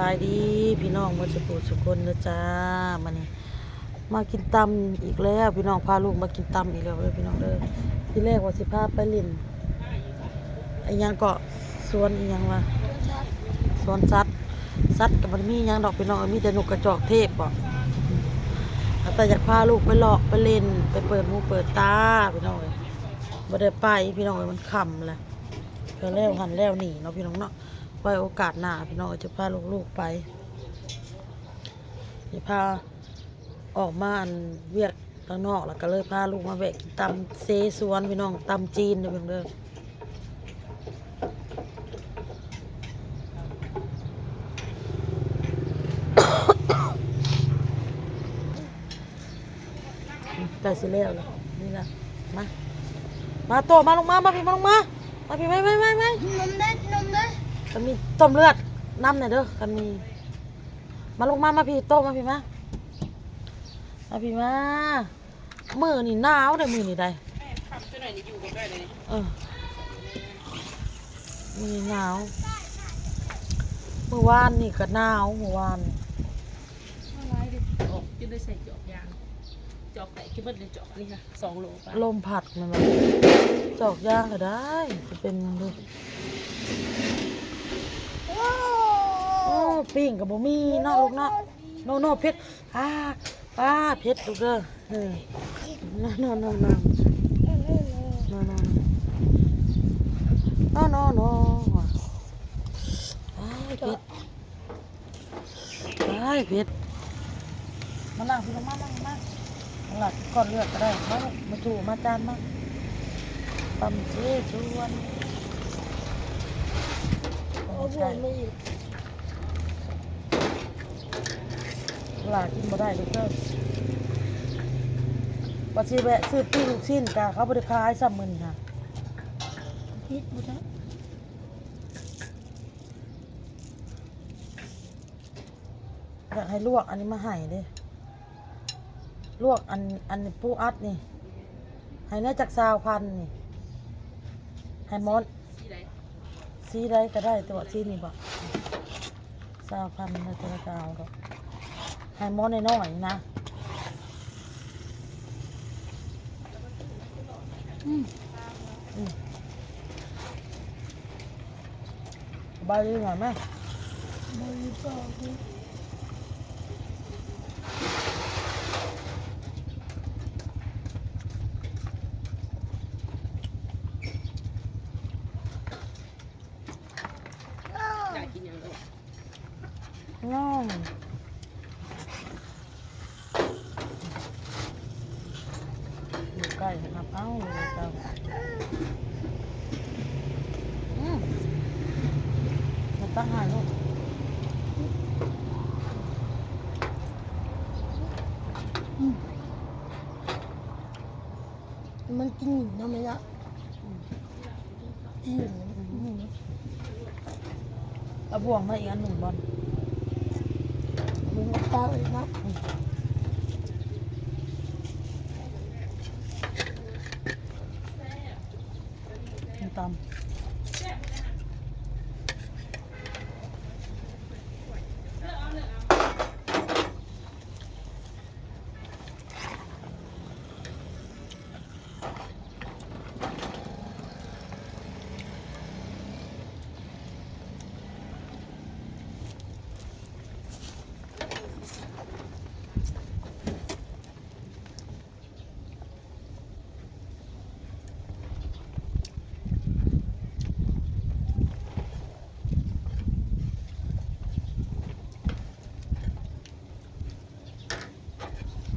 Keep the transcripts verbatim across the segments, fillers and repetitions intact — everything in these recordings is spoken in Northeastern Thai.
สบายดีพี่น้องหมดสุขุสุคนเด้อจ้า มานี่มากินตำอีกแล้วพี่น้อง พาลูกมากินตำอีกแล้วเด้อพี่น้องเด้อ ทีแรกว่าสิพาไปเล่นอีหยังเกาะ สวนอีหยังวะ สวนสัตว์ สัตว์ก็บ่มีหยังดอกพี่น้อง มีแต่นกกระจอกเทศบ่ แต่อยากพาลูกไปเลาะไปเล่นไปเปิดหูเปิดตาพี่น้องเอ้ย บ่ได้ไปพี่น้องเอ้ย มันค่ำแล้ว ก็แล้วหันแล้วนี่เนาะพี่น้องเนาะ ไว้โอกาสหน้าพี่น้องจะพาลูกๆไป จะพาออกมาอันเวียกข้างนอก แล้วก็เลยพาลูกมาแวะกินตำเซสวนพี่น้อง ตำจีนเด้อพี่น้องเด้อ ใกล้สิแล้วล่ะ นี่ล่ะ มา มาโตมาลงมา มาพี่มาลงมา มาพี่ ไว้ไว้ไว้ไว้ นมเด้อนมเด้อ คันมีต้มเลือดนำหน่อยเด้อ คันมี มาลงมา มาพี่โตมาพี่มา มาพี่มา มื้อนี่หนาวเด้อ มื้อนี่ได้ แม่ทำจังหน่อยนี่อยู่บ่ได้เลย เออ มื้อนี่หนาว มื้อวานนี่ก็หนาว มื้อวาน เอาไว้ดิ ออกจนได้ใส่จอกยาง จอกไหนที่มันเป็นจอกนี่ค่ะ สองโลป่ะ ลมพัดมันมา จอกยางก็ได้ จะเป็นหยังเด้อ โอ้ ปิ้งก็บ่มีเนาะลูกเนาะ โนโน เผ็ด อ่า อ่า เผ็ดลูกเด้อ เออ โนโนโนโน โนโนโน โนโนโน อ้าย เผ็ด อ้าย เผ็ด มานั่งพี่ลงมา นั่งมา หลักก่อนเลือกก็ได้ มาลูก มาถูมาจานมา ตำเจชวน โอ้โห ไม่อยู่ หลายกินบ่ได้ลูกเด้อ ว่าสิแวะซื้อปิ้งลูกชิ้นกะเขาบ่ได้ขายซ้ำมื้อนี้ค่ะ พิษบ่ได้ อยากให้ลวกอันนี้มาให้เด้ ลวกอัน อันปูอัดนี่ ให้แหน่จักซาวพันนี่ ให้หมอ สีใด สีใดก็ได้ แต่ว่าสีนี้บ่ ซาวพันแล้วแต่ละซาวดอก ให้หมอน้อยๆนะ อืม อืม สบายดีหน่อยไหม สบายดีจ้า อยากกินหยังลูก น้อง อยู่ใกล้นะครับ เอ้า อยู่ใกล้ อืม มาตั้งหาลูก อืม มันกินอยู่นะ ไม่ละ อืม อืม เอาบ่วงมาอีกอันหนึ่งบอล มึงเอาเต้าอีกนะ อืม ตำ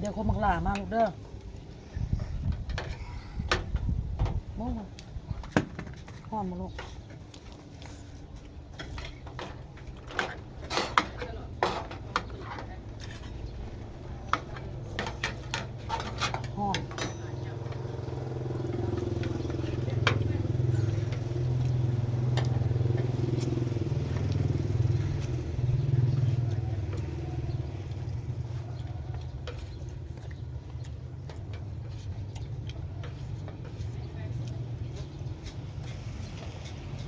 เดี๋ยวคนมักหลามาลูกเด้อ โอ้ย หอมมาลูก หอม เ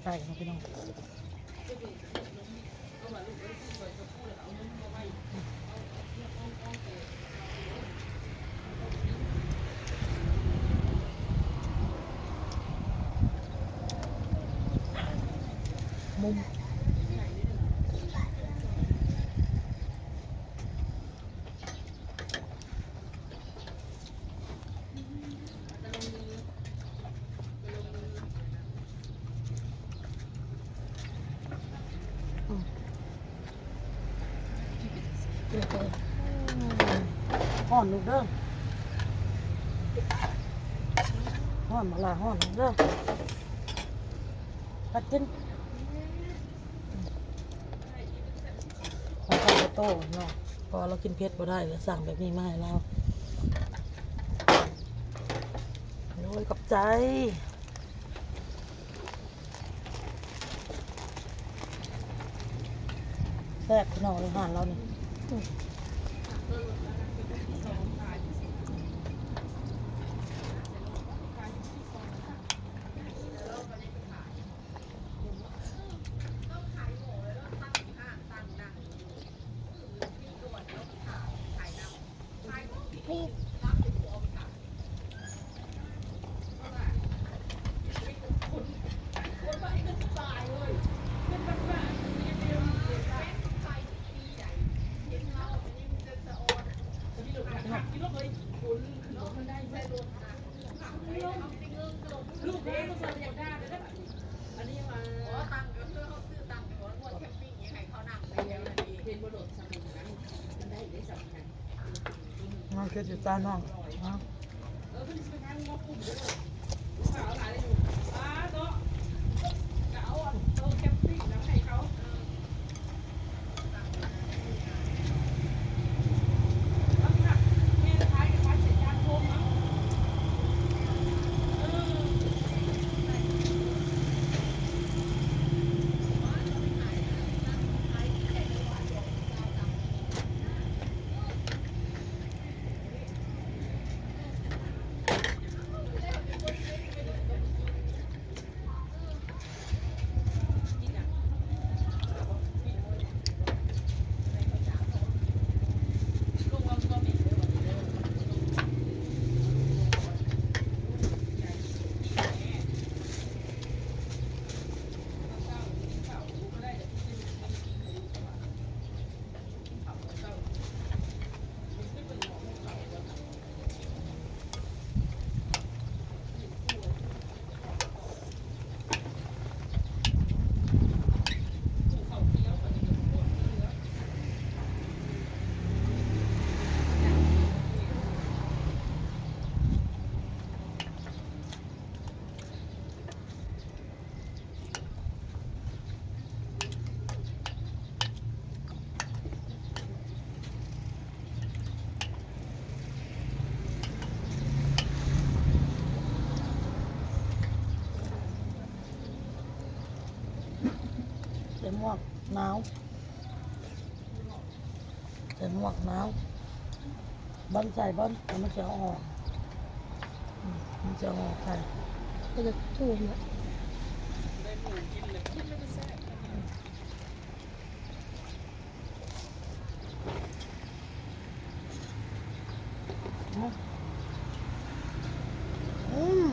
ไก่เนาะพี่น้อง มุม ฮ้อนลูกเด้อ ฮ้อนบักหล่า ฮ้อนลูกเด้อ กัดกิน ของข้าวโต้เนาะ เพราะว่าเรากินเผ็ดบ่ได้ แล้วสั่งแบบนี้มาให้เรา โอ้ย ขอบใจ แซ่บพี่น้อง อาหารเรานี่ มันคือสิตาน้องเนาะ ใส่หมวกหนาว ใส่หมวกหนาว บอลใส่บอล แล้วมันจะออก อืม มันจะออกใส่ ก็จะจุ่มอะ อืม อืม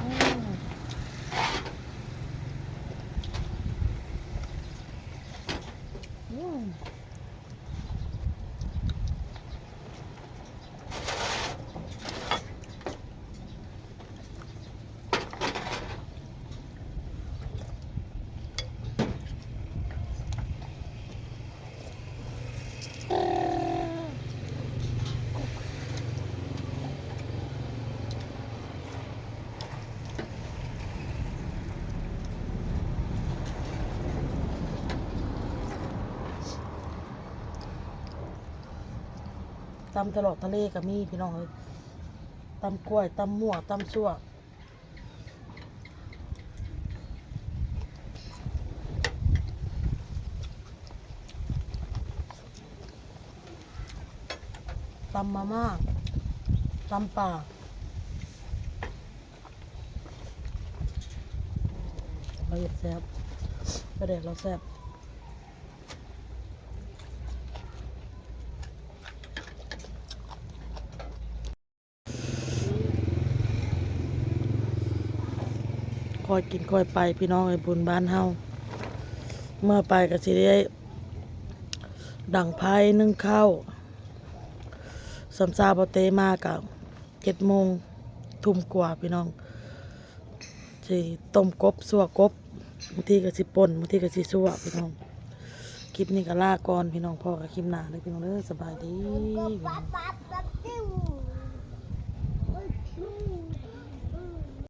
อืม อืม ตำตลอกทะเลก็มีพี่น้องเอ้ย ตำกล้วย ตำมั่ว ตำซั่ว ตำมาม่า ตำป่า เราเฮ็ดแซ่บ ปลาแดกเราแซ่บ ค่อยกินค่อยไปพี่น้องเอ้ย บุญบ้านเฮา เมื่อไปก็สิได้ดังไพ่นึ่งข้าว สำซาบ่เตมาก็เจ็ดโมง ทุ่มกว่าพี่น้อง สิต้มกบ ซั่วกบ บางทีก็สิป่น บางทีก็สิซั่วพี่น้อง คลิปนี้ก็ลาก่อนพี่น้อง พ้อกันคลิปหน้าเด้อพี่น้องเด้อ สบายดีพี่น้อง